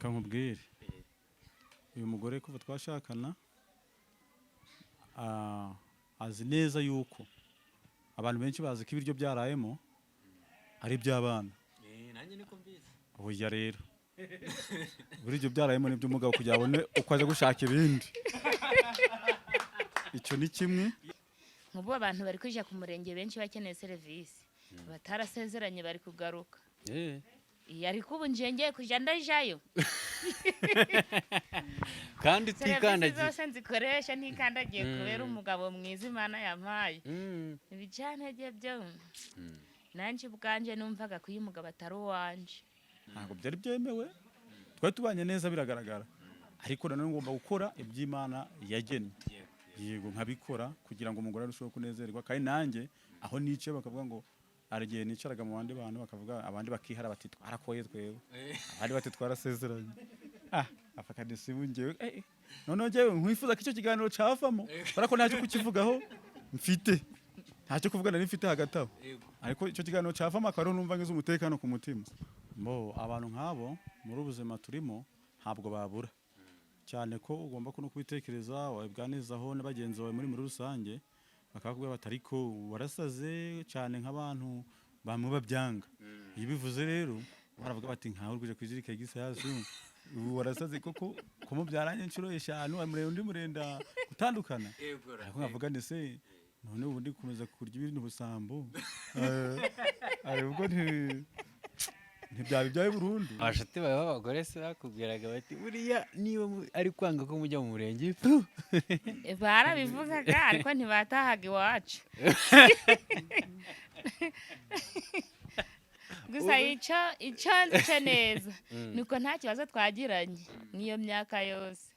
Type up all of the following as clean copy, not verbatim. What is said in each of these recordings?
Reka nkubwire, uyu mugore kuva twashakana azi neza yuko abantu benshi bazi ko ibiryo byarayemo ari iby'abana. Nanjye niko mbizi. Oya rero, buri ibyo byarayemo ni iby'umugabo kugira abone uko aja gushaka ibindi. Icyo ni kimwe. Nk'ubu abantu bari kujya ku murenge benshi bakeneye serivisi, batarasezeranye bari kugaruka. Iyo ariko ubu nje ngiye kujya ndajayo. Kandi Serivisi utikandagiye. zose nzikoresha ntikandagiye, kubera umugabo mwiza Imana yampaye. Ibicantege byo nanjye ubwanjye numvaga ko uyu mugabo atari uwanje. Ntabwo byari byemewe, twari tubanye neza biragaragara, ariko nanone ngomba gukora iby'Imana yagennye, yego, nkabikora kugira ngo umugore arusheho kunezerwa. Kandi nanjye aho nicaye bakavuga ngo, hari igihe nicaraga mu bandi bantu bakavuga, abandi bakihara bati twarakoye twebwe, abandi bati twarasezeranye. Afakadisibu njyewe noneho njyewe nkwifuza ko icyo kiganiro cavamo, kubera ko ntacyo kukivugaho mfite, ntacyo kuvuga nari mfite hagati aho. Ariko icyo kiganiro cavamo akaba ariho numva ngize umutekano ku mutima. Mbo abantu nk'abo muri ubuzima turimo ntabwo babura, cyane ko ugomba no kubitekereza, wabiganizaho na bagenzi bawe muri rusange, bakakubwira bati ariko warasaze cyane. Nk'abantu bamwe babyanga iyo ubivuze rero, baravuga bati nkawe uri kuja kwizirika igisasu, ubu warasaze koko, ko mubyaranye inshuro 5 murenda undi murenda gutandukana. Ariko nkavuga nti se none ubu ndi gukomeza kurya ibintu busambo, ari ubwo ntibyaba ibyawe burundu. Abashuti bawe b'abagore se bakubwiraga bati buriya niba ari kwanga ko mujya mu murenge pu? Barabivugaga ariko ntibatahaga iwacu. Gusa icyo nzi cyo neza ni uko nta kibazo twagiranye n'iyo myaka yose.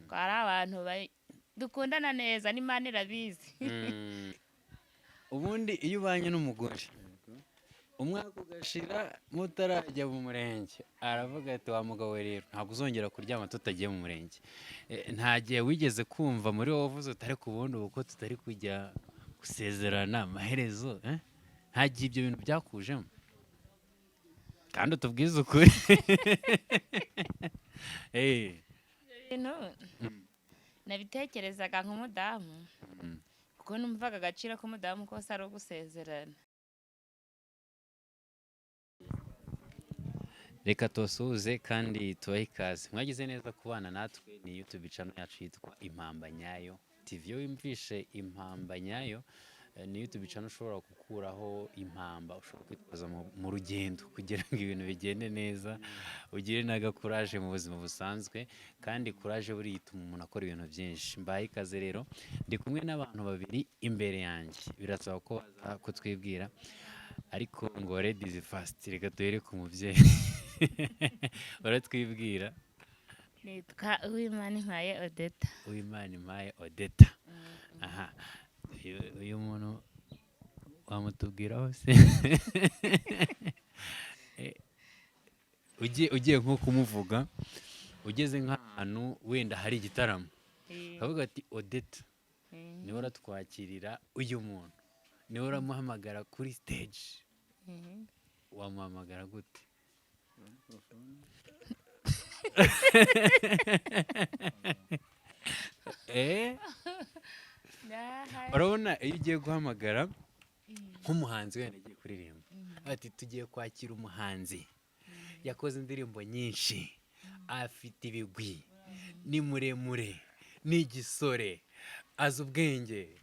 Twari abantu dukundana neza, n'Imana irabizi. Ubundi iyo ubanye n'umugore umwaka ugashira mutarajya mu murenge, aravuga ati wa mugabo we rero ntabwo uzongera kuryama tutagiye mu murenge. Nta gihe wigeze kumva muri wowe uvuze uti ariko ubundi ubu ko tutari kujya gusezerana amaherezo, eh? Nta gihe ibyo bintu byakujemo? Kandi utubwize ukuri. Ibintu nabitekerezaga nk'umudamu, kuko numvaga agaciro k'umudamu kose ari ugusezerana. Reka tubasuhuze kandi tubahe ikaze. Mwagize neza kubana natwe. Ni YouTube channel yacu yitwa Impamba Nyayo TV. Iyo wumvishe Impamba Nyayo, ni YouTube channel ushobora gukuraho impamba ushobora kwitwaza mu rugendo kugira ngo ibintu bigende neza, ugire n'agakuraje mu buzima busanzwe. Kandi kuraje buriya ituma umuntu akora ibintu byinshi. Mbahe ikaze rero, ndi kumwe n'abantu babiri imbere yanjye, birasaba ko baza kutwibwira, ariko ngo ladies first. Reka duhere ku mubyeyi, baratwibwira. Nitwa Uwimana Impaye Odeta. Uwimana Impaye Odeta. Aha, uyu muntu wamutubwiraho se? Ugiye nko kumuvuga ugeze nk'ahantu wenda hari igitaramo, ukavuga ati Odeta niwe uratwakirira uyu muntu, niwe uramuhamagara kuri stage, wamuhamagara gute? Urabona iyo ugiye guhamagara nk'umuhanzi wenda agiye kuririmba, ati tugiye kwakira umuhanzi yakoze indirimbo nyinshi, afite ibigwi, ni muremure, ni igisore, azi ubwenge.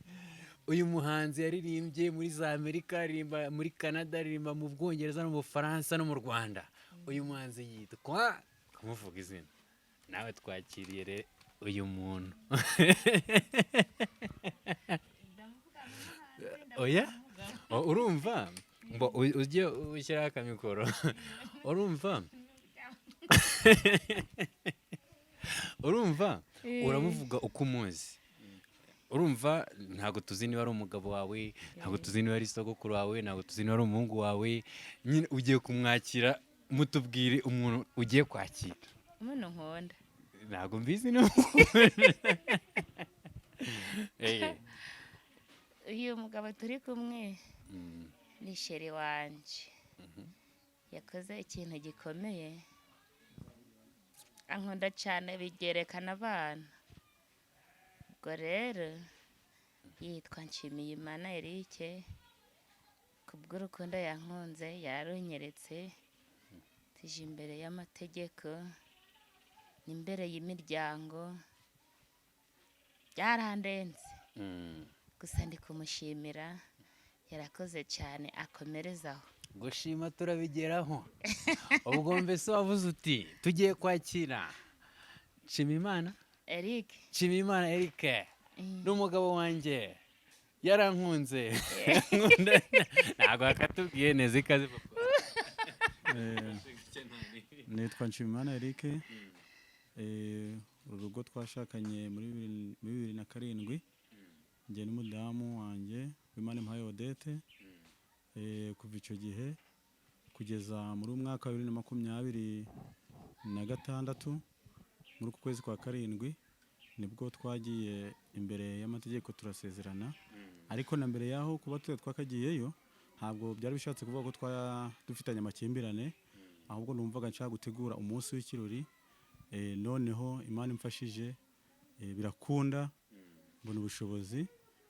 Uyu muhanzi yaririmbye muri za Amerika, aririmba muri Canada, aririmba mu Bwongereza no mu Bufaransa no mu Rwanda. Uyu muhanzi yitwa, kumuvuga izina. Nawe twakiriye rero uyu muntu. Oya, urumva ngo ujye ushyiraho akamikoro. Urumva, urumva uramuvuga uko umuzi. Urumva ntabwo tuzi niba ari umugabo wawe, ntabwo tuzi niba ari sogokuru wawe, ntabwo tuzi niba ari umuhungu wawe. Nyine ugiye kumwakira, mutubwire umuntu ugiye kwakira. Umuntu nkunda. Ntabwo mbizi niba Uyu mugabo turi kumwe ni chéri wanje, yakoze ikintu gikomeye. Ankunda cyane bigerekana abana. Ubwo rero yitwa Nshimiyimana Eric, kubw'urukundo yankunze yarunyeretse, tuje imbere y'amategeko n'imbere y'imiryango, byarandenze. Gusa ndi kumushimira, yarakoze cyane, akomerezaho. Gushima turabigeraho. Ubwo mbese wavuze uti tugiye kwakira Nshimiyimana Eric. Nshimiyimana Eric n'umugabo wanjye yarankunze. Ntabwo yakatubwiye neza. Ikaze, papa. Nitwa Nshimiyimana Eric. Uru rugo twashakanye muri 2007, njye n'umudamu wanjye Wimana Impaye Odette. Kuva icyo gihe kugeza muri uyu mwaka wa 2026, muri uku kwezi kwa karindwi, nibwo twagiye imbere y'amategeko turasezerana. Ariko na mbere y'aho kuba tuba twakagiyeyo, ntabwo byari bishatse kuvuga ko dufitanye amakimbirane, ahubwo numvaga nshaka gutegura umunsi w'ikirori. Noneho Imana imfashije, birakunda, mbona ubushobozi,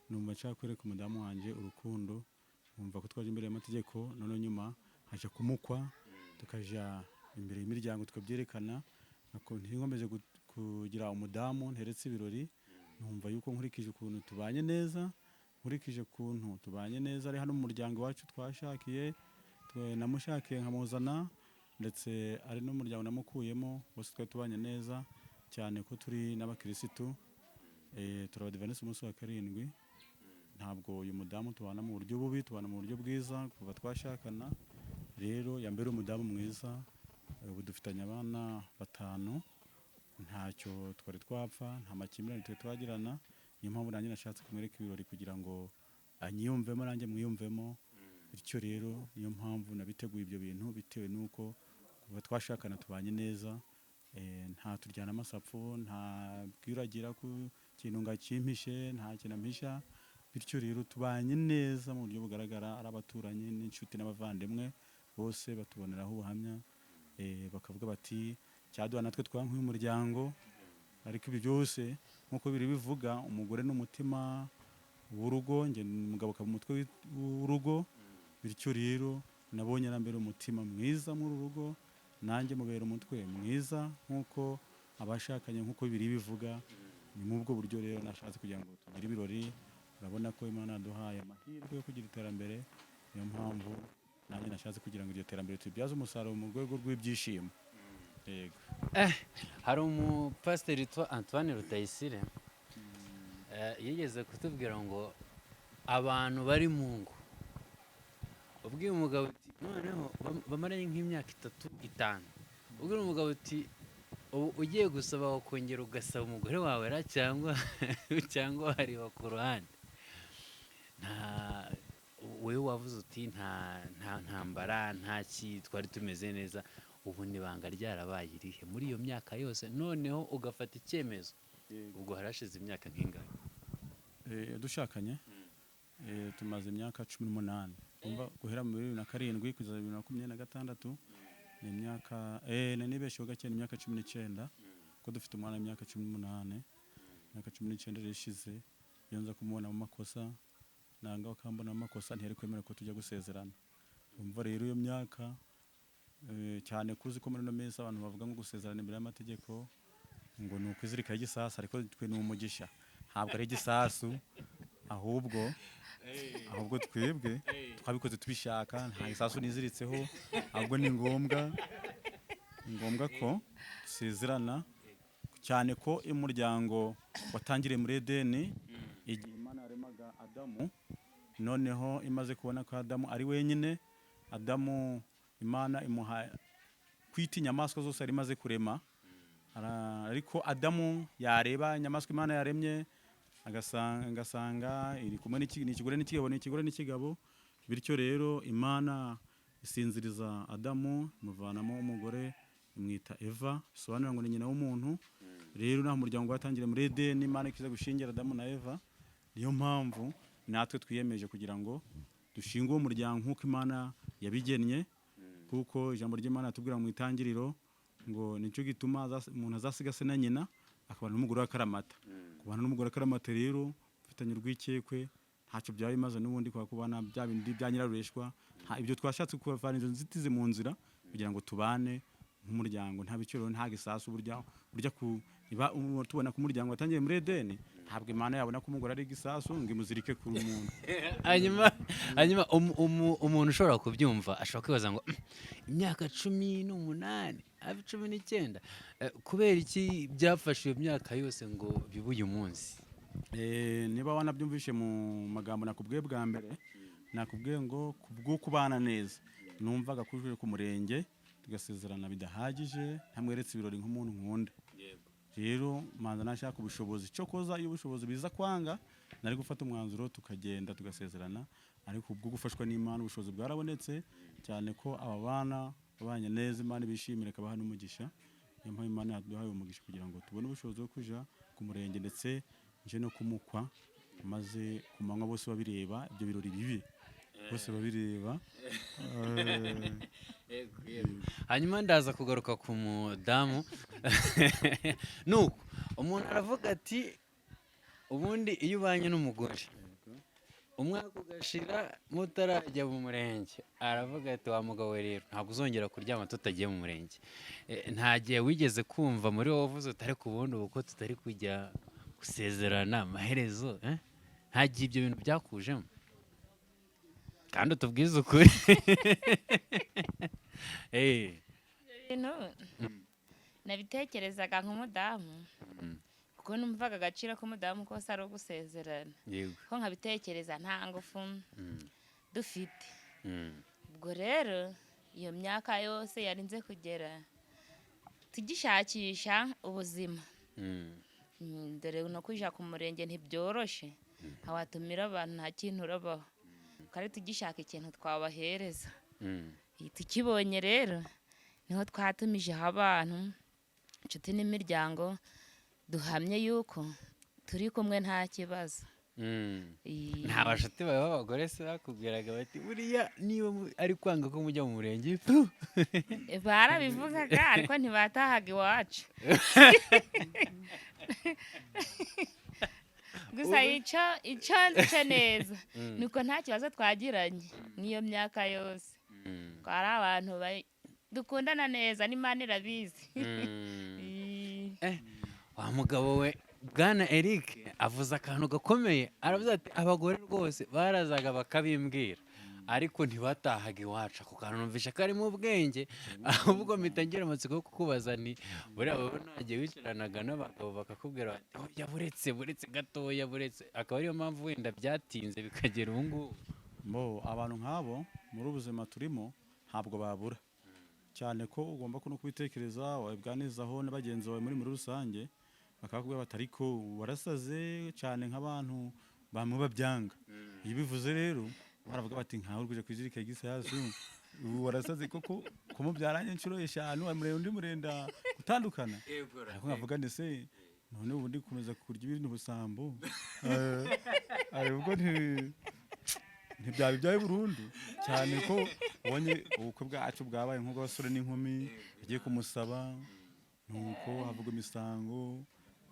numva nshaka kwereka umudamu wanjye urukundo, numva ko twaje imbere y'amategeko, noneho nyuma haja kumukwa, tukaja imbere y'imiryango tukabyerekana. Ntinkomeje kugira umudamu nteretse ibirori. Numva yuko nkurikije ukuntu tubanye neza, ari hano mu muryango wacu twashakiye, namushakiye nkamuzana, ndetse ari n'umuryango namukuyemo, bose twari tubanye neza cyane ko turi n'abakirisitu. Turabadivanisi umunsi wa karindwi. Ntabwo uyu mudamu tubana mu buryo bubi, tubana mu buryo bwiza kuva twashakana. Rero yambere umudamu mwiza. Ubu dufitanye abana batanu, ntacyo twari twapfa, nta makimbirane twari twagirana. Niyo mpamvu nanjye nashatse kumwereka ibirori kugira ngo anyiyumvemo nanjye mwiyumvemo. Bityo rero niyo mpamvu nabiteguye ibyo bintu, bitewe n'uko kuva twashakana tubanye neza. Nta turyana amasapfu, nta bwiragira ku kintu ngo akimpishe, nta kintu ampisha. Bityo rero tubanye neza mu buryo bugaragara, ari abaturanyi n'inshuti n'abavandimwe bose batuboneraho ubuhamya, bakavuga bati cyaduha natwe twaba nk'uyu muryango. Ariko ibi byose nk'uko biri bivuga, umugore n'umutima w'urugo, njye umugabo akaba umutwe w'urugo. Bityo rero nabonye arambera umutima mwiza muri uru rugo, nanjye mubera umutwe mwiza nk'uko abashakanye, nk'uko biri bivuga. Ni muri ubwo buryo rero nashatse kugira ngo tugire ibirori. Urabona ko Imana yaduhaye amahirwe yo kugira iterambere, niyo mpamvu nanjye nashatse kugira ngo iryo terambere tubyaze umusaruro mu rwego rw'ibyishimo. Yego. Hari umupasiteri witwa Antoine Rutayisire, yigeze kutubwira ngo abantu bari mu ngo, ubwiye umugabo uti noneho bamaranye nk'imyaka 3, 5, ubwira umugabo uti ubu ugiye gusaba wakongera ugasaba umugore wawe ra cyangwa wareba ku ruhande, nta wowe wavuze uti nta ntambara, nta ki, twari tumeze neza. Ubu ibanga ryarabaye irihe muri iyo myaka yose, noneho ugafata icyemezo? Ubwo harashize imyaka nk'ingano? Dushakanye tumaze imyaka 18. Umva, guhera muri 2007 kugeza 2026 ni imyaka, nibesheho gake, ni imyaka 19, ko dufite umwana w'imyaka 18. Imyaka 19 rero ishize, iyo nza kumubona mu makosa nanga bakambona mu makosa, ntiyari kwemera ko tujya gusezerana. Umva rero iyo myaka, cyane kuzi ko muri ino minsi abantu bavuga ngo gusezerana imbere y'amategeko ngo ni ukwizirikaho igisasu, ariko twe ni umugisha, ntabwo ari igisasu, ahubwo twebwe twabikoze tubishaka, nta gisasu niziritseho, ahubwo ni ngombwa ko dusezerana, cyane ko umuryango watangiriye muri Edeni igihe Imana yaremaga Adamu. Noneho imaze kubona ko Adamu ari wenyine, Adamu Imana imuha kwita inyamaswa zose yari imaze kurema. Ariko Adamu yareba inyamaswa Imana yaremye agasanga iri kumwe ni ikigore n'ikigabo, ni ikigore n'ikigabo. Bityo rero Imana isinziriza Adamu, imuvanamo umugore, imwita Eva, bisobanura ngo ni nyina w'umuntu. Rero naho umuryango watangiriye muri Edeni, Imana ikiza gushingira Adamu na Eva. Niyo mpamvu natwe twiyemeje kugira ngo dushinge uwo muryango nk'uko Imana yabigennye, kuko ijambo ry'Imana tubwira mu itangiriro Ngo nicyo gituma umuntu azasiga se na nyina akabana n'umugore w'akaramata. Kubana n'umugore w'akaramata rero ufitanye urwikekwe, ntacyo byaba bimaze n'ubundi, kwa kubana bya bindi bya nyirarureshwa. Ibyo twashatse kuvana izo nzitizi mu nzira kugira ngo tubane nk'umuryango, nta biciro, nta gisasu. Burya burya ku niba tubona ko umuryango watangiye muri Edeni, ntabwo Imana yabona ko umugore ari igisasu ngo imuzirike kuri umuntu. Hanyuma umuntu ushobora kubyumva ashobora kwibaza ngo "Imyaka 18, hafi 19, kubera iki byafashe iyo myaka yose ngo bibe uyu munsi?" Niba wanabyumvishe mu magambo nakubwiye bwa mbere, nakubwiye ngo kubwo kubana neza, numvaga kuje ku murenge tugasezerana bidahagije ntamweretse ibirori nk'umuntu nkunda. Rero manza nashaka ubushobozi, cyo koza iyo ubushobozi biza kwanga nari gufata umwanzuro tukagenda tugasezerana, ariko ubwo gufashwa n'Imana ubushobozi bwarabonetse, cyane ko aba bana babanye neza, Imana ibishimire ikabaha n'umugisha. Niyo mpamvu Imana yaduhaye umugisha kugira ngo tubone ubushobozi bwo kuja ku murenge, ndetse nje no kumukwa, maze ku manywa bose babireba, ibyo birori bibi bose babireba. Hanyuma ndaza kugaruka ku mudamu. Nuko umuntu aravuga ati ubundi iyo ubanye n'umugore umwaka ugashira mutarajya mu murenge, aravuga ati wa mugabo we rero ntabwo uzongera kuryama tutagiye mu murenge. Nta gihe wigeze kumva muri wowe uvuze uti ariko ubundi ubu ko tutari kujya gusezerana amaherezo, eh? Nta gihe ibyo bintu byakujemo? Kandi utubwize ukuri. Ibintu nabitekerezaga nk'umudamu, kuko numvaga agaciro k'umudamu kose ari ugusezerana, ko nkabitekereza nta ngufu dufite. Ubwo rero iyo myaka yose yarinze kugera tugishakisha ubuzima. Dore no kujya ku murenge ntibyoroshe, ntiwatumira abantu nta kintu urabaho, twari tugishaka ikintu twabahereza. Iyi tukibonye rero niho twatumijeho abantu, inshuti n'imiryango, duhamye yuko turi kumwe nta kibazo. Nta bashuti bawe b'abagore se bakubwiraga bati buriya niba ari kwanga ko mujya mu murenge? Barabivugaga ariko ntibatahaga iwacu. Gusa icyo nzi cyo neza ni uko nta kibazo twagiranye n'iyo myaka yose. Twari abantu dukundana neza, n'Imana irabizi. Wa mugabo we, bwana Eric avuze akantu gakomeye, aravuze ati abagore rwose barazaga bakabimbwira ariko ntibatahaga iwacu. Ako kantu numvisha karimo ubwenge, ahubwo mpita ngira amatsiko yo kukubaza ni buriya wowe ntagiye wicaranaga n'abagabo bakakubwira bati oya, buretse, buretse gatoya, buretse, akaba ariyo mpamvu wenda byatinze bikagera ubu ngubu? Bo abantu nk'abo muri ubuzima turimo ntabwo babura, cyane ko ugomba no kubitekereza wabibwanizaho na bagenzi bawe muri rusange, bakakubwira bati ariko warasaze, cyane nk'abantu bamwe babyanga. Iyo ubivuze rero baravuga bati nkawe uri kuja kwizirika igisasu, ubu warasaze koko, kumubyaranye inshuro 5 murenda undi murenda gutandukana. Ariko nkavuga nti se none ubu ndi gukomeza kurya ibintu busambo, ubwo ntibyaba ibyawe burundu, cyane ko ubonye ubukwe bwacu bwabaye nk'ubw'abasore n'inkumi. Yagiye kumusaba, nuko havuga imisango,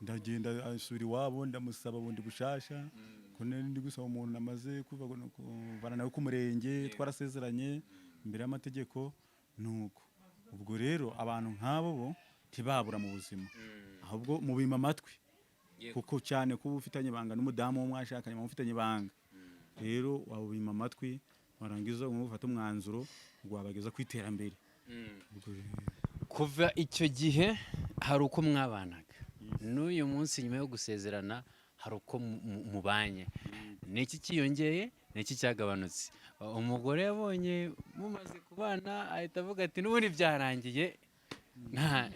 ndagenda asubira iwabo, ndamusaba bundi bushasha, ko nari ndi gusaba umuntu namaze kuvana nawe ku murenge, twarasezeranye imbere y'amategeko. Nuko ubwo rero abantu nk'abo bo ntibabura mu buzima, ahubwo mubima amatwi, kuko cyane kuba ufitanye ibanga n'umudamu wo mwashakanye, muba mufitanye ibanga, rero wabima amatwi, warangiza ufata umwanzuro wabageza ku iterambere. Ubwo rero Kuva icyo gihe hari uko mwabanaga, n'uyu munsi nyuma yo gusezerana hari uko mubanye. Ni iki cyiyongeye? Ni iki cyagabanutse? Umugore yabonye mumaze kubana ahita avuga ati n'ubundi byarangiye, nta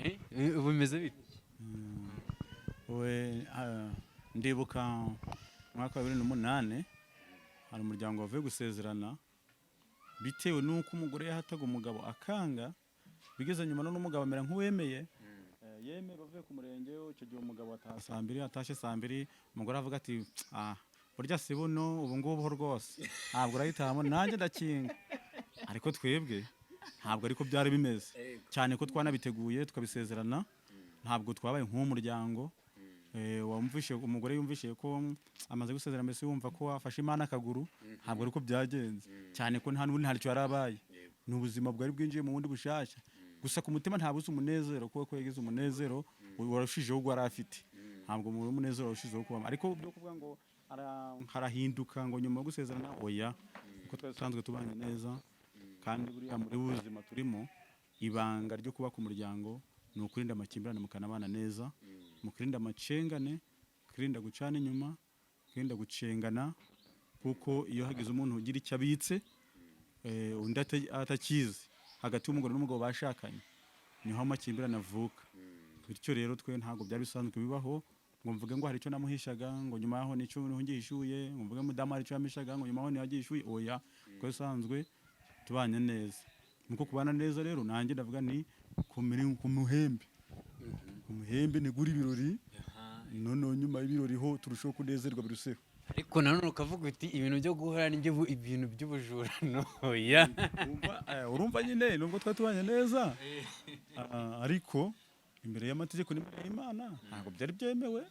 ubu bimeze bite? We, ndibuka mu mwaka wa 2008 hari umuryango wavuye gusezerana, bitewe n'uko umugore yahataga umugabo akanga, bigeze nyuma none umugabo amera nk'uwemeye. Yemeye bavuye ku murenge. Icyo gihe umugabo ataha saa mbiri, atashye saa mbiri, umugore avuga ati ah, burya si buno, ubu ngubu ho rwose ntabwo urayitahamo, nanjye ndakinga. Ariko twebwe Ntabwo ariko byari bimeze, cyane ko twanabiteguye tukabisezerana. Ntabwo twabaye nk'umuryango. Wumvishe umugore yumvishe ko amaze gusezerana, mbese yumva ko afashe Imana akaguru. Ntabwo ariko byagenze, cyane ko nta n'ubundi ntacyo yarabaye. Ni ubuzima bwari bwinjiye mu bundi bushasha. Gusa ku mutima ntabuze umunezero, kuko yagize umunezero warushijeho ubwo yari afite. Ntabwo mu umunezero warushijeho kubamo, ariko byo kuvuga ngo harahinduka ngo nyuma yo gusezerana, oya, kuko twari dusanzwe tubanye neza. Kandi buriya muri ubu buzima turimo, ibanga ryo kubaka umuryango ni ukurinda amakimbirane, mukanabana neza, mukirinda amacengane, mukirinda gucana inyuma, mukirinda gucengana, kuko iyo hagize umuntu ugira icyo abitse undi atakizi hagati y'umugore n'umugabo bashakanye, niho amakimbirane avuka. Bityo rero twe ntabwo byari bisanzwe bibaho ngo mvuge ngo hari icyo namuhishaga, ngo nyuma yaho nicyo niho ngihishuye, ngo mvuge mudamu hari icyo yamishaga, ngo nyuma yaho niho yagihishuye. Oya, kuko bisanzwe tubanye neza. Nuko kubana neza rero, nanjye ndavuga nti ku muhembe, ku muhembe ntegura ibirori, noneho nyuma y'ibirori ho turushaho kunezerwa biruseho. Ariko nanone ukavuga uti ibintu byo guhora nibyo ibintu by'ubujura ntoya. Urumva nyine, nubwo twari tubanye neza, ariko imbere y'amategeko n'imbere y'Imana ntabwo byari byemewe.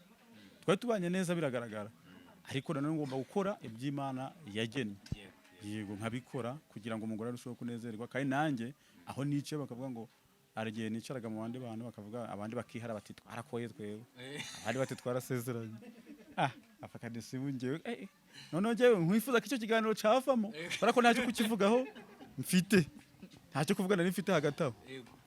Twari tubanye neza biragaragara, ariko nanone ngomba gukora iby'Imana yagennye, yego, nkabikora kugira ngo umugore arusheho kunezerwa. Kandi nanjye aho nicaye bakavuga ngo, hari igihe nicaraga mu bandi bantu bakavuga, abandi bakihara bati twarakoye twebwe, abandi bati twarasezeranye. Afakadisibu njyewe noneho njyewe nkwifuza ko icyo kiganiro cavamo, kubera ko ntacyo kukivugaho mfite, ntacyo kuvuga nari mfite hagati aho.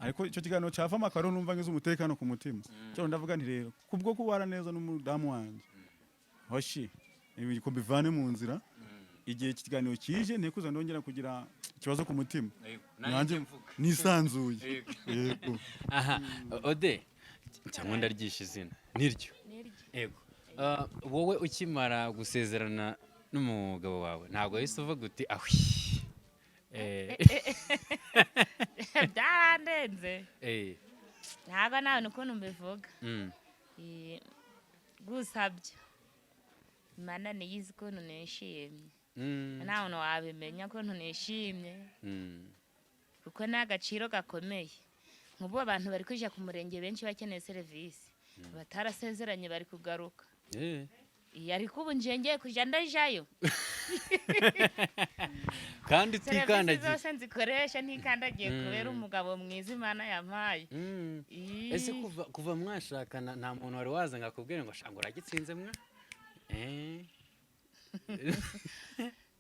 Ariko icyo kiganiro cavamo akaba ariho numva ngize umutekano ku mutima. Cyo ndavuga nti rero kubwo kubana neza n'umudamu wanjye, hoshi ibi ko mbivane mu nzira, igihe iki kiganiro kije ntikuza ndongera kugira ikibazo ku mutima, nanjye nisanzuye, yego. Aha Ode, cyangwa ndaryisha izina niryo? Niryo. Yego. Wowe ukimara gusezerana n'umugabo wawe, ntabwo wahise uvuga uti ahwi? Byarandenze. Ntabwo nawe ukuntu mbivuga. Gusa byo Imana niyo izi ukuntu nishimye. Nta muntu wabimenya ukuntu nishimye, kuko ni agaciro gakomeye. Nk'ubu abantu bari kujya ku murenge benshi bakeneye serivisi, batarasezeranye bari kugaruka. Iyo ariko ubu ngiye ngiye kujya ndajayo. Kandi Serivisi utikandagiye. zose nzikoresha ntikandagiye, kubera umugabo mwiza Imana yampaye. Ese kuva mwashakana nta muntu wari waza ngo akubwire ngo shanga uragitsinze mwa?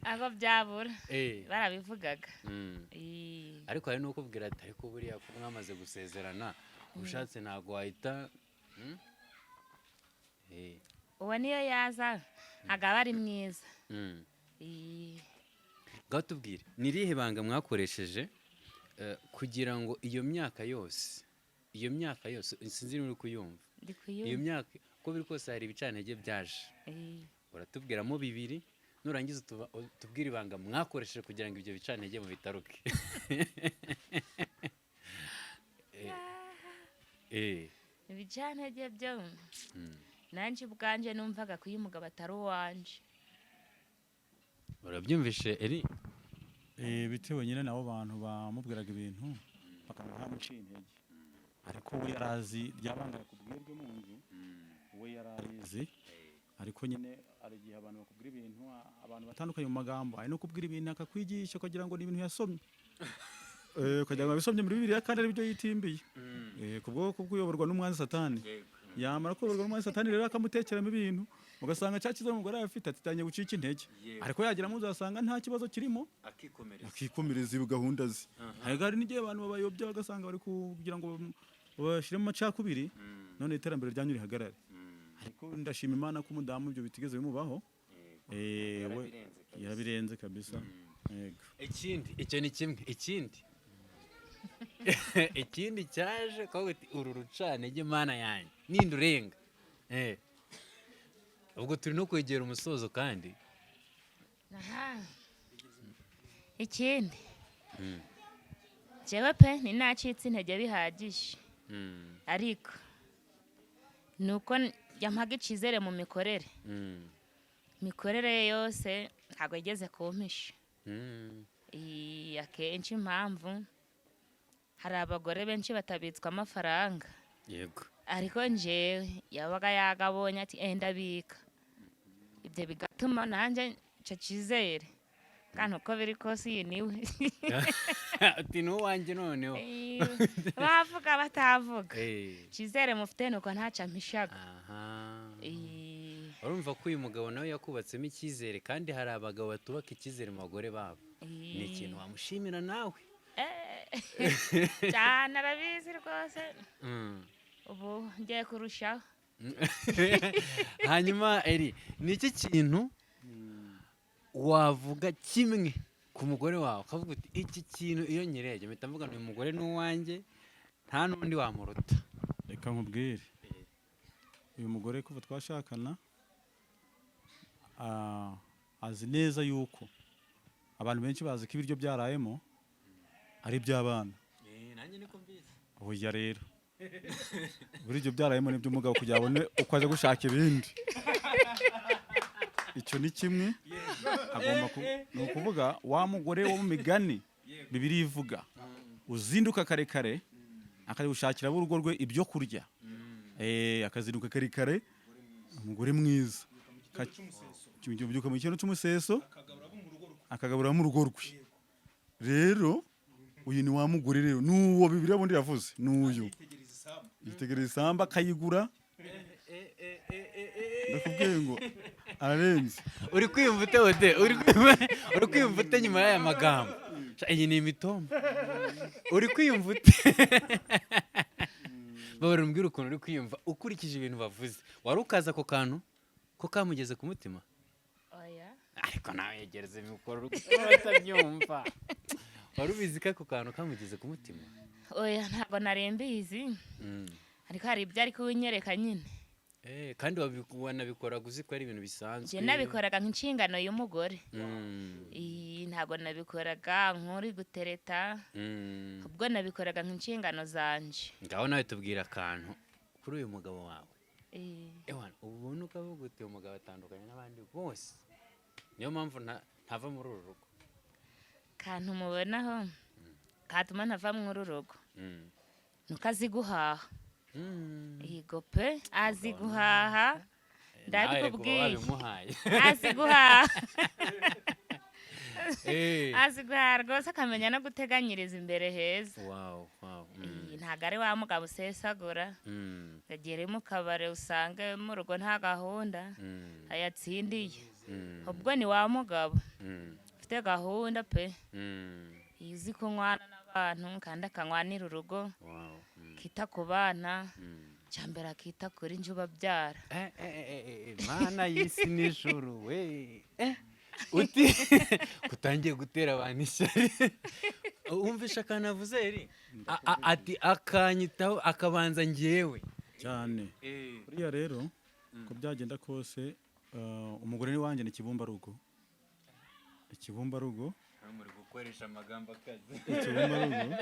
Aho byabura? Barabivugaga. Ariko hari n'ukubwira ati ariko buriya ko mwamaze gusezerana, ushatse ntabwo wahita? Uwo niyo yaza ntabwo aba ari mwiza. Ngaho tubwire, ni irihe banga mwakoresheje kugira ngo iyo myaka yose, iyo myaka yose, sinzi niba uri kuyumva? Ndi Iyo kuyumva. myaka, uko biri kose hari ibicantege byaje. Uratubwiramo bibiri, nurangiza utubwire ibanga mwakoresheje kugira ngo ibyo bicantege mubitaruke. Ibicantege byo, nanjye ubwanjye numvaga ko uyu mugabo atari uwanje. Urabyumvishe, Eri? Bitewe nyine nabo bantu bamubwiraga ibintu bakamuha intege, ariko we yarazi ryabanga kubwirwe mu nzu, we yarabizi. Ariko nyine hari igihe abantu bakubwira ibintu, abantu batandukanye mu magambo, hari no kubwira ibintu akakwigisha ukagira ngo ni ibintu yasomye, ukagira ngo yabisomye muri Bibiliya kandi ari byo yitimbiye. Kubwo kuyoborwa n'umwanzi Satani. Yamara kuyoborwa n'umwanzi Satani rero akamutekeramo ibintu, ugasanga cya kibazo umugore afite atitangiye gucika intege, ariko yagira uzasanga nta kibazo kirimo, akikomereza ibi gahunda ze. Hari n'igihe abantu babayobya, bagasanga bari kugira ngo babashyire mu macakubiri, none iterambere ryanyu rihagarare. Ariko ndashima Imana ko umudamu ibyo bitigeze bimubaho. We yarabirenze kabisa, yego. Ikindi, icyo ni kimwe. Ikindi cyaje kuvuga uti uru rucantege Mana yanjye ninde urenga? Ubwo turi no kwegera umusozo kandi. Aha. Ikindi, jewe pe ninacitse intege bihagije, ariko ni uko yampaga icyizere mu mikorere. Imikorere ye yose ntabwo yigeze kumpisha. Akenshi impamvu Hari abagore benshi batabitswa amafaranga, ariko njyewe yabaga yagabonye ati enda bika. Ibyo bigatuma nanjye icyo cyizere, kandi uko biri kose iyi niwe. Ati ni uwanjye noneho. Bavuga batavuga, icyizere mufite ni uko ntacyo ampishaga. Urumva ko uyu mugabo nawe yakubatsemo icyizere, kandi hari abagabo batubaka icyizere mu bagore babo. Ni ikintu wamushimira nawe. Cyane, arabizi rwose. Ubu ngiye kurushaho. Hanyuma Eri, ni iki kintu wavuga kimwe ku mugore wawe, ukavuga uti iki kintu iyo nyirebye mpita mvuga uyu mugore ni uwanjye, nta n'undi wamuruta? Reka nkubwire, uyu mugore kuva twashakana, azi neza yuko abantu benshi bazi ko ibiryo byarayemo ari iby'abana. Nanjye niko mbizi. Oya rero, buri ibyo byarayemo ni iby'umugabo kugira abone uko aza gushaka ibindi. Icyo ni kimwe agomba ni ukuvuga wa mugore wo mu migani Bibiliya ivuga, uzinduka kare kare akajya gushakira ab'urugo rwe ibyo kurya. Akazinduka kare kare, umugore mwiza ubyuka mu gitondo cy'umuseso akagabura mu rugo rwe. Rero uyu ni wa mugore rero, n'uwo Bibiliya bundi yavuze, n'uyu yitegereza isambu akayigura. Ndakubwiye ngo ararenze. Uri kwiyumva ute Ode? Uri kwiyumva ute nyuma y'aya magambo? Sha, iyi ni imitombo. Uri kwiyumva ute? Babara, umbwire ukuntu uri kwiyumva ukurikije ibintu bavuze. Wari ukaza ako kantu ko kamugeze ku mutima? Oya. Ariko nawe yegereza mikoro utabyumva. Wari ubizi ko ako kantu kamugeze ku mutima? Oya, ntabwo nari mbizi. Ariko hari ibyo ari kubinyereka nyine. Kandi wanabikoraga uzi ko ari ibintu bisanzwe? Njye nabikoraga nk'inshingano y'umugore. Iyi, ntabwo nabikoraga nk'uri gutereta, ubwo nabikoraga nk'inshingano zanje. Ngaho nawe tubwira akantu kuri uyu mugabo wawe. Ewana, ubona ukavuga uti uyu mugabo atandukanye n'abandi bose, niyo mpamvu ntava muri uru rugo. Kantu mubonaho katuma ntava muri uru rugo, nuko azi guhaha. Yego pe, azi guhaha. Nawe reka uba Ndabikubwiye. wabimuhaye. Azi guhaha. Azi guhaha rwose, akamenya no guteganyiriza imbere heza. Ntabwo ari wa mugabo usesagura, agere mu kabari usange mu rugo nta gahunda ayatsindiye. Ubwo ni wa mugabo ufite gahunda pe. Iyo uzi kunywana n'abantu kandi akanywanira urugo, akita ku bana, cyambere akita kuri njye ubabyara. Mana y'isi n'ijuru we! Uti kutangiye gutera abantu ishyari. Wumvishe akantu avuze Eri? Ati akanyitaho, akabanza njyewe. Cyane. Buriya rero uko byagenda kose, umugore ni wanjye ni ikibumbarugo, ikibumbarugo. Muri gukoresha amagambo akaze. Ikibumbarugo.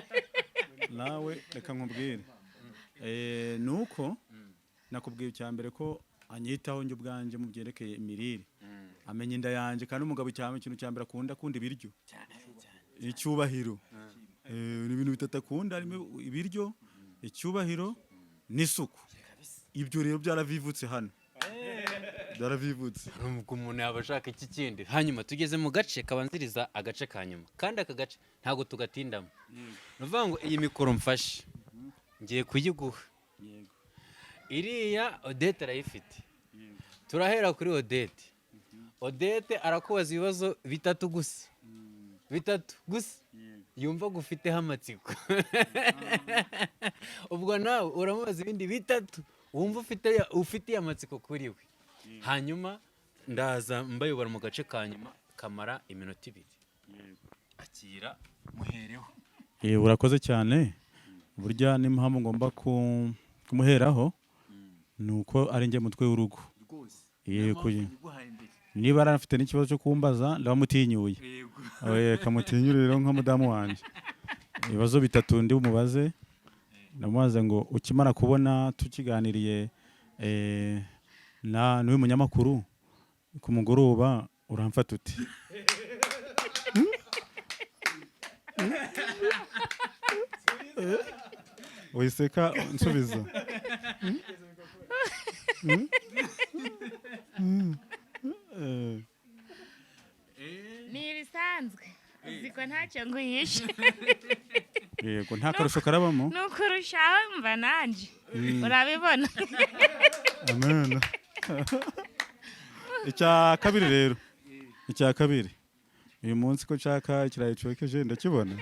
Nawe reka nkubwire, ni uko nakubwiye icya mbere ko anyitaho njye ubwanjye mu byerekeye imirire, amenya inda yanjye. Kandi umugabo cyane, ikintu cya mbere akunda ibiryo, icyubahiro. Ni ibintu bitatu akunda, harimo ibiryo, icyubahiro n'isuku. Ibyo rero byaravivutse hano, byaravivutse. Ubwo umuntu yaba ashaka iki kindi? Hanyuma tugeze mu gace kabanziriza agace ka nyuma, kandi aka gace ntabwo tugatindamo. Ni ukuvuga ngo iyi mikoro mfashe ngiye kuyiguha, iriya Odette arayifite. Turahera kuri Odette. Odette arakubaza ibibazo bitatu gusa, bitatu gusa yumva gufiteho amatsiko. Ubwo nawe uramubaza ibindi bitatu wumva ufitiye amatsiko kuri we. Hanyuma ndaza mbayobora mu gace ka nyuma kamara iminota 2. Akira, muhereho. Urakoze cyane. Burya n'impamvu ngomba kumuheraho ni uko ari njye mutwe w'urugo. Rwose. Yego, niba arafite n'ikibazo cyo kumbaza, ndabamutinyuye. Kamutinyure rero nka mudamu wanjye. Ibibazo bitatu ndi bumubaze, ndamubaza ngo ukimara kubona tukiganiriye na n'uyu munyamakuru ku mugoroba, uramfata uti? Wiseka, nsubiza. Ni ibisanzwe, uziko ntacyo nguhishe. Yego, nta karusho karabamo. Ni ukurushaho mva nanjye urabibona. Amen. Icya kabiri rero, icya kabiri, uyu munsi ko nshaka ikirayi cokeje, ndakibona?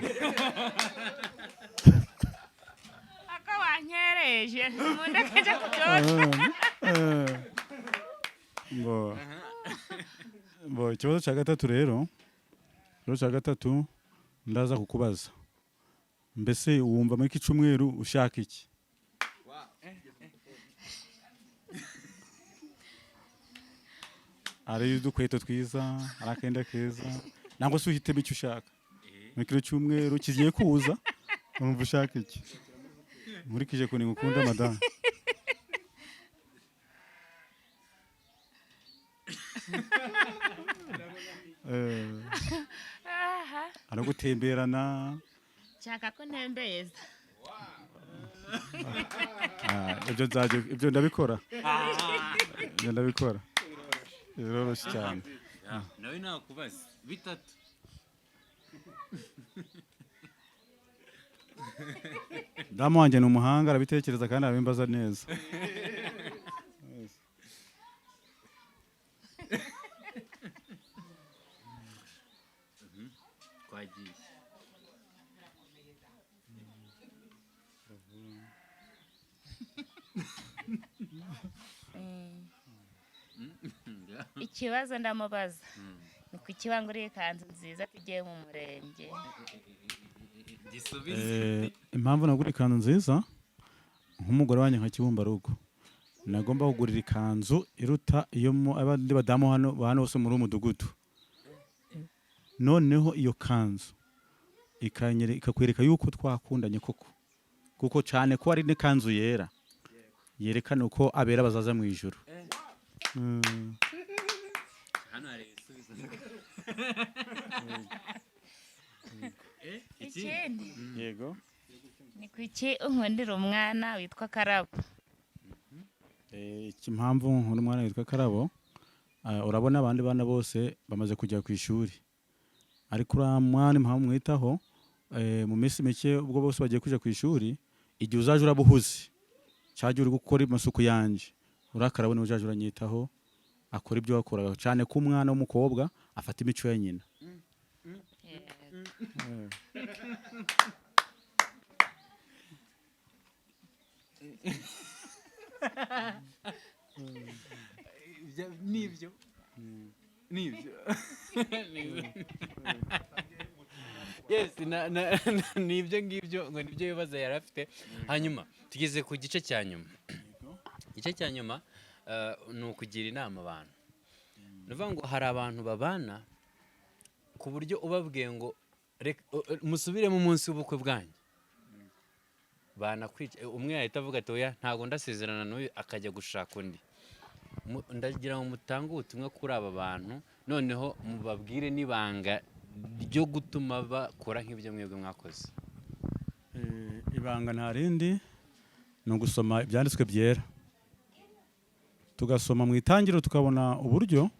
Ako wankereje umuntu akajya kubyotsa. Ngo ikibazo cya gatatu rero, ikibazo cya gatatu ndaza kukubaza: mbese wumva muri iki cyumweru ushaka iki? Ari udukweto twiza, ari akenda keza, nangwa se uhitemo icyo ushaka muri kino cyumweru kigiye kuza, wumva ushaka iki, nkurikije ukuntu ngukunda, madamu? Aha. Ari gutemberana. Nshaka ko ntembeza. Ah, ibyo nzajya, ibyo ndabikora, ibyo ndabikora, biroroshye cyane. Nawe nakubaza bitatu. Damu wanjye ni umuhanga, arabitekereza kandi arabimbaza neza. Twagiye. Ikibazo ndamubaza ni kuki wanguriye ikanzu nziza tugiye mu murenge? Gisubize. Impamvu nagura ikanzu nziza, nk'umugore wanjye nka kibumbarugo, nagomba kugurira ikanzu iruta iyo mu abandi badamu hano hose muri uyu mudugudu. Noneho iyo kanzu ikakwereka yuko twakundanye koko, kuko cyane ko ari n'ikanzu yera yerekana uko abera bazaza mu ijuru. Hano hari ibisubizo. Ikindi Yego. ni kuki unkundira umwana witwa Karabo? Iki impamvu nkunda umwana witwa Karabo, urabona abandi bana bose bamaze kujya ku ishuri, ariko uriya mwana impamvu mwitaho, mu minsi mike ubwo bose bagiye kujya ku ishuri, igihe uzaje uraba uhuze cyangwa uri gukora amasuku yanjye, uriya Karabo niwe uzaje uranyitaho, akora ibyo wakoraga, cyane ko umwana w'umukobwa afata imico ya nyina. Yego. Nibyo, yes, nibyo ngibyo ngo nibyo bibazo yari afite. Hanyuma tugeze ku gice cya nyuma. Igice cya nyuma ni ukugira inama abantu. Ni ukuvuga ngo hari abantu babana ku buryo ubabwiye ngo musubiremo umunsi w'ubukwe bwanyu, banakwica. Umwe yahita avuga ati: "Oya, ntabwo ndasezerana n'uyu," akajya gushaka undi. Ndagira ngo mutange ubutumwa kuri aba bantu, noneho mubabwire n'ibanga ryo gutuma bakora nk'ibyo mwebwe mwakoze. Ibanga nta rindi, ni ugusoma ibyanditswe byera, tugasoma mu Itangiriro, tukabona uburyo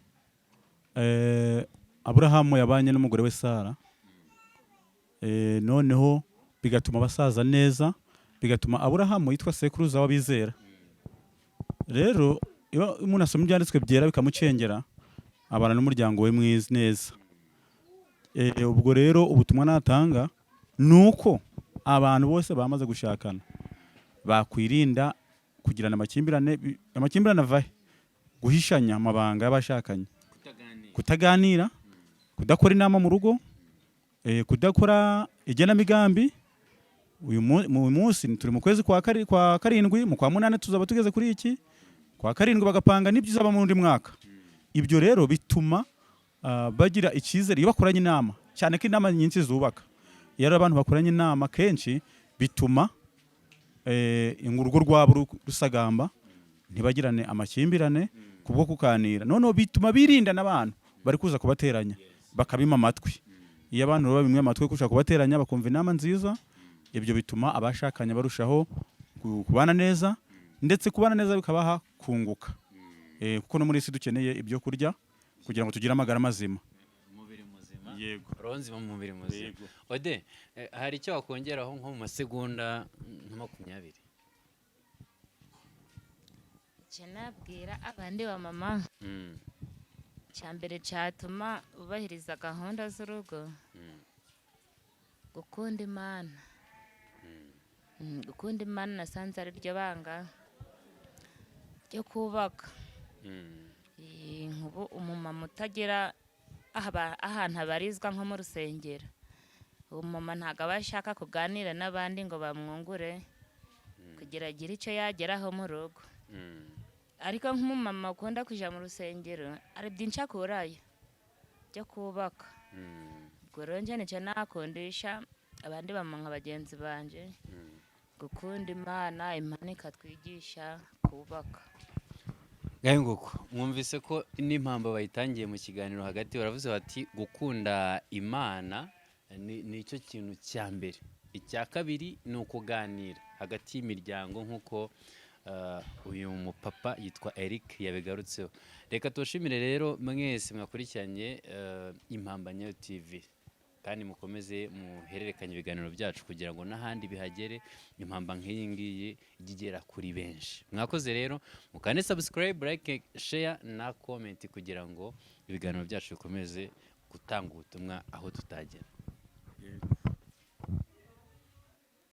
Aburahamu yabanye n'umugore we Sara. Noneho bigatuma basaza neza, bigatuma Aburahamu yitwa sekuruza w'abizera. Rero iyo umuntu asoma ibyanditswe byera bikamucengera, abana n'umuryango we mwiza neza. Ubwo rero ubutumwa natanga ni uko abantu bose bamaze gushakana bakwirinda kugirana amakimbirane. Amakimbirane ava he? Guhishanya amabanga y'abashakanye, kutaganira, kudakora inama mu rugo, kudakora igenamigambi. Uyu munsi turi mu kwezi kwa karindwi, mu kwa munani tuzaba tugeze kuri iki, kwa karindwi bagapanga n'ibyo uzaba mu wundi mwaka. Ibyo rero bituma bagira icyizere iyo bakoranye inama, cyane ko inama nyinshi zubaka. Iyo ari abantu bakoranye inama kenshi, bituma urugo rwabo rusagamba, ntibagirane amakimbirane kubwo kuganira. Noneho bituma birinda n'abantu bari kuza kubateranya, bakabima amatwi. Iyo abantu rero babimwe amatwi gushaka kubateranya, bakumva inama nziza. Ibyo bituma abashakanye barushaho kubana neza, ndetse kubana neza bikabaha kunguka. Kuko no muri isi dukeneye ibyo kurya kugira ngo tugire amagara mazima. Umubiri muzima. Yego. Roho nzima mu mubiri muzima. Yego. Ode, hari icyo wakongeraho nko mu masegonda nka 20? Icyo nabwira abandi ba mama, cya mbere cyatuma bubahiriza gahunda z'urugo, gukunda Imana. Gukunda Imana nasanze ari ryo banga ryo kubaka. Nkubu umumama utagira ahantu abarizwa nko mu rusengero, umumama ntabwo aba ashaka kuganira n'abandi ngo bamwungure kugira agire icyo yageraho mu rugo. Ariko nk'umumama ukunda kujya mu rusengero, hari byinshi akurayo byo kubaka. Ubwo rero njye nicyo nakundisha abandi bamama nka bagenzi banjye, gukunda Imana, Imana ikatwigisha kubaka. Ngahe nguko mwumvise ko n'impamba bayitangiye mu kiganiro hagati, baravuze bati gukunda Imana ni icyo kintu cya mbere. Icya kabiri ni ukuganira hagati y'imiryango, nk'uko uyu mupapa yitwa Eric yabigarutseho. Reka tubashimire rero mwese mwakurikiranye Impamba Nyayo TV, kandi mukomeze muhererekanye ibiganiro byacu kugira ngo n'ahandi bihagere, impamba nk'iyi ngiyi ijye igera kuri benshi. Mwakoze rero, mukande subscribe, like, share na comment kugira ngo ibiganiro byacu bikomeze gutanga ubutumwa aho tutagera.